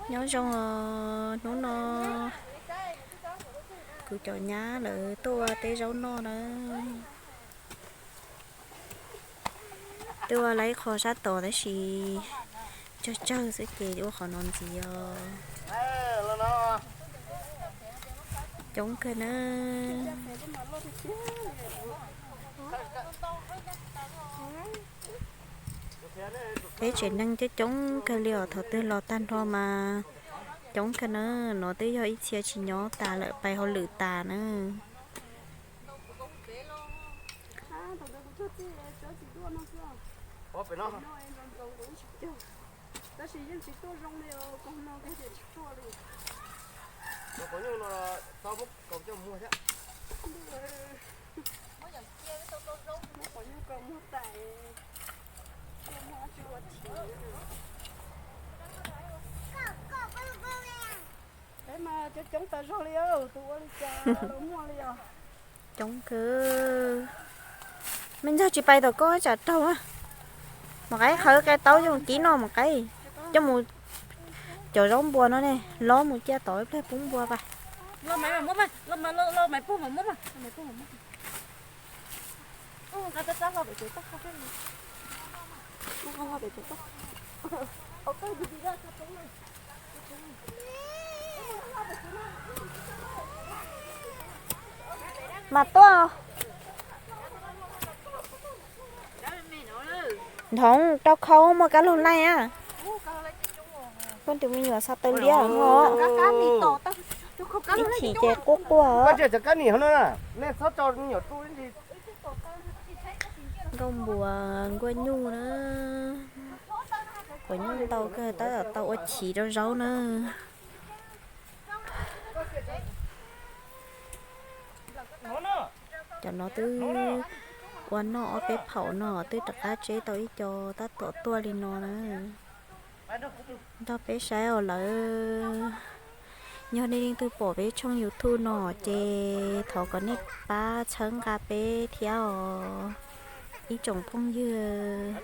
Nyob zoo os, hnub no kuv cov nyab lawv tuaj ua teb zaub noj na. Tuaj ua lawv ib qho sab tod tab sis tsawg tsawg xwb ces ua qhov no ntxiv os. Coob kawg na. Peb tsev neeg coob coob kawg li os, thaum twg los tag nrho mas coob kawg na. No twb yog ib txhia tsis nyob tas lawm, pais hauj lwm tas na. Tab sis yeej tsis tuaj zoo li os, koog no tias tsis tuaj li. Qhov nyuj no tau muab kaus coj muag thiab. Muab qhov nyuj kaus muag tas, coj muag tsis ua chim. Peb mas coob coob tas zog li, tus ua li cas los muaj li os. Coob kawg. Me ntxawg tsis pais tom koj tsam raug na. Mus qaib qhawv qe taub zoo kib no mus qaib. Coj mus cov zaub npua no ne, lob mus cia tod ib pliag pub npua pais. Mas tuaj. Nthoov rau khau muaj kab laug laij a. Koj tus me nyuam xa taw liab no. Ib chim ces quaj quaj. Nkauj npua nkuaj nyuj na. Quav nyuj ntau kawg, tab tom tau ua chiv rau zaub na. Cov no twb ua noj ob peb phaum no twb rov qab tseb tau ib co tab tom tuaj li no na. Nrog peb saib os lawm. Yog nej leej twg pom peb tshooj YouTube no ces thov kom nej pab txhawb nqa peb thiab os, ib tsoom phooj ywg.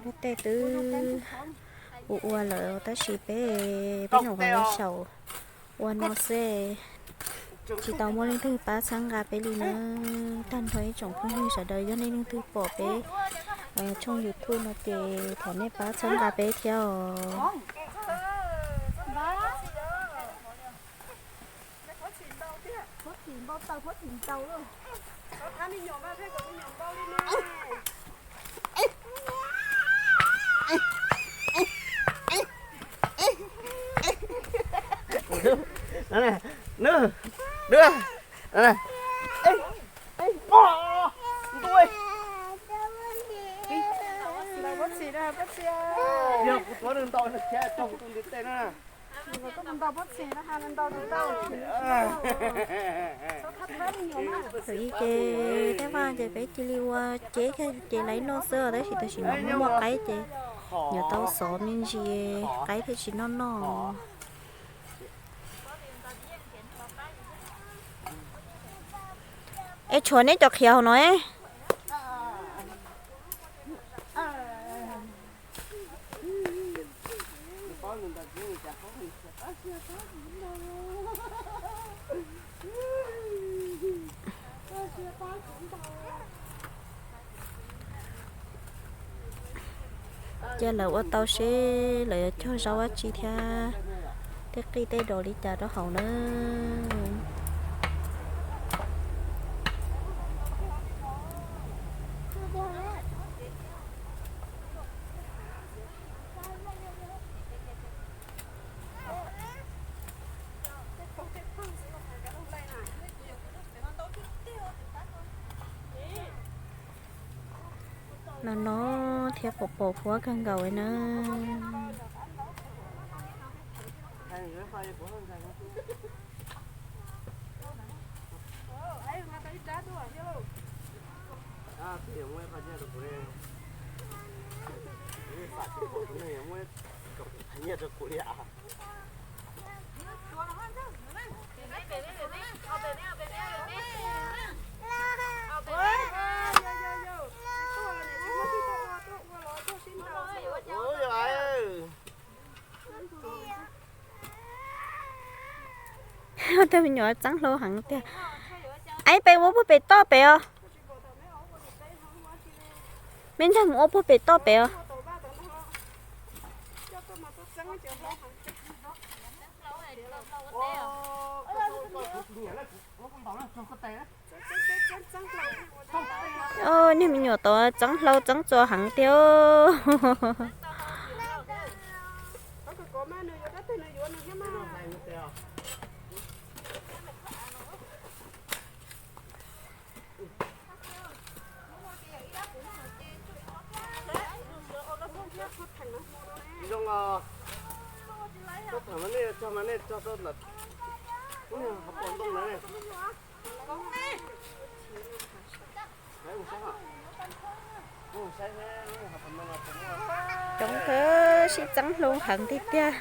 Peb tej twb ua ua lawm tab sis peb, peb nyuam qhuav xyaum ua no xwb, tsis tau muaj leej twg pab txhawb nqa peb li na. Tag nrho ib tsoom phooj ywg sawv daws, yog nej leej twg pom peb tshooj YouTube no ces thov nej pab txhawb nqa peb thiab os. Thaum ub ces tej vaj ces peb cia li ua ceb ces lawv noj xwb, tab sis tam sim no muaj qaib ces nyuam tau xov me ntsis, qaib thiaj tsis noj noj. Es tshuav neb cov qhiav hauv no. Cia lawv ua tau seb lawv yuav cog zaub dab tsi thiab tej qij tej dos li cas rau hauv na. No no thiab pom pom huab kawg nkaus na. Tus me nyuam txeeb hlau heev tiag. Aib, peb ua puag pem toj pem os. Me ntag mus ua puag pem toj pem os. Niag me nyuam tod txeeb hlau txeeb txua heev tiag. Zoo, koj tham mas nej cog mas nej cog rau ntawm, ub, hauv paus ntoo na. Coob kawg, sib txeeb hlau heev tiag tiag.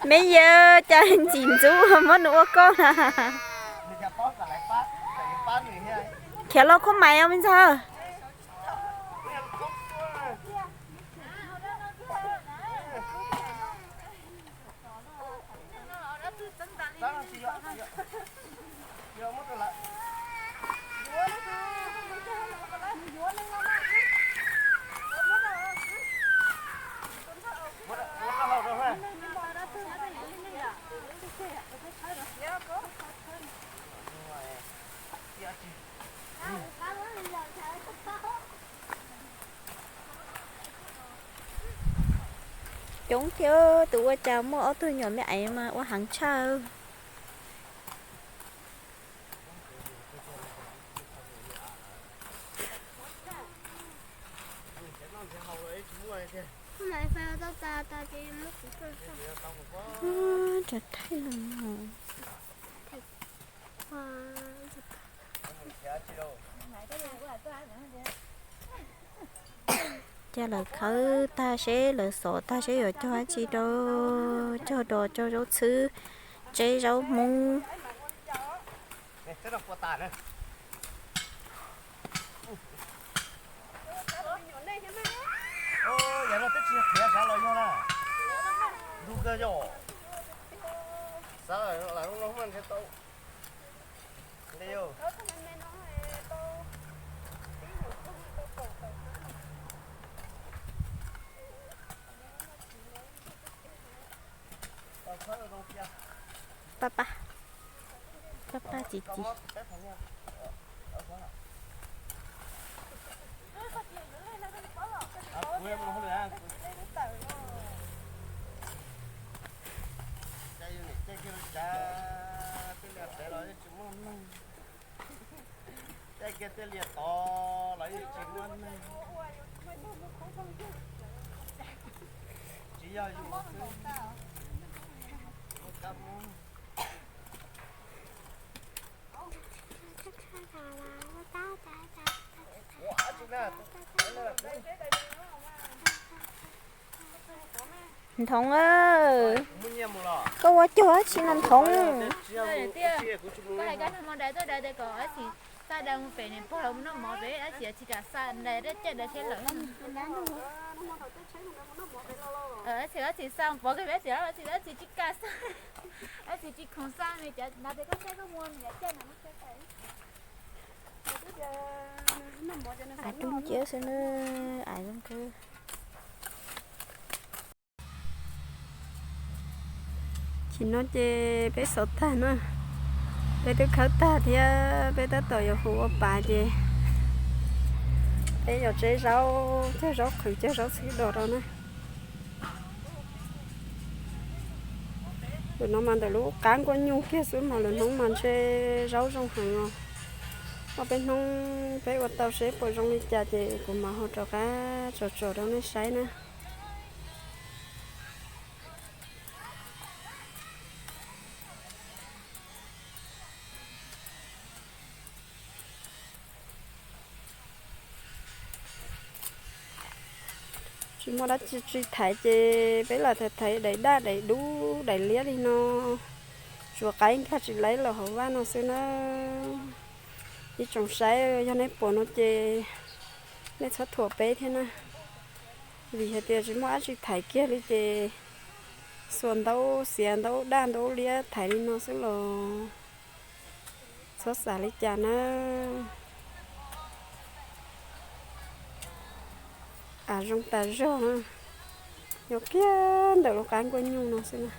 Me yawg, cas ntxim ntxub muab nws ua koj na. Khiav los khuab mais os me ntxawg. Coob thiab, tus ua cas muaj ob tug nyuam me aiv mas ua heev tshaj. Rau thaij no. Cas lawv khawb tag seb lawv xov tag seb yuav cog dab tsi rau, cog dos cog zaub txhwb, tseb zaub Hmoob. Yav no twb tsis qhiav xav los yog na, ntug kawg yom, xav lawm los ntshe tau. Pab pab, pab pab txiv txiv. Caij kiag tej liaj tod los yeej tsis muaj neeg. Tsis yog yus xwb, muaj kab mob. Nthoov, koj ua cog dab tsi no Nthoov? Xa da mus pem niam pog los mus noj mov pem, dab tsi tsis kam xa da caij da tsheb lawm. Dab tsi dab tsi xa pov kiag dab tsi, dab tsi tsis kam xa, dab tsi tsis khoom xa, nws cov nav tes koj saib koj muag nws caij no. Av dub nciab xwb na, av zoo kawg. Chim no ces peb xov tag na, peb twb khawb tag thiab peb tab tom yuav hu ua pas ces peb yuav tseb zaub, cog zaub qhwv cog zaub txhwb dos rau na. Lwm no mas ntawm lub qab nkuaj nyuj kiag xwb mas lwm hnub mas ntshe zaub zoo heev os. Ob peb hnub peb ua tau seb puas zoo li cas ces kuv mam ho rov qab tsom tsom rau nej saib na. Tsis muaj dab tsi tsis thaiv ces peb los thaiv thaiv daim daj daim dub daim liab li no, tsuav qaib nkag tsis laib los hauv vaj no xwb na. Ib tsoom saib, yog nej pom no ces nej txhob thuam peb thiab na, vim hais tias tsis muaj dab tsi thaiv kiag li ces xuas ntaub xiav ntaub daj ntaub liab thaiv li no xwb los txhob xav li cas na. Av zoo tas zog na, nyob kiag ntawm lub qab nkuaj nyuj no xwb na.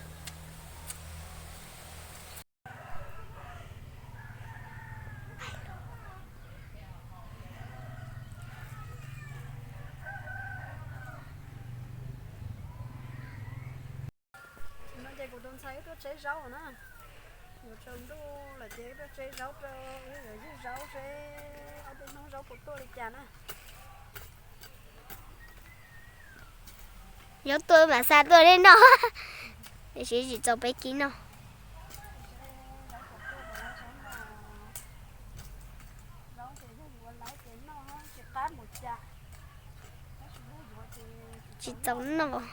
Ces kuv tus ntxhais wb tuaj tseb zaub na, yuav tsaus ntuj lawm ces wb tuaj tseb zaub rau, wb yuav ywg zaub seb ob peb hnub zaub puas tuaj li cas na. Zaub tuaj mas xa tuaj nej noj, tiam sis tsis txaus peb kib noj. Tsis txaus noj.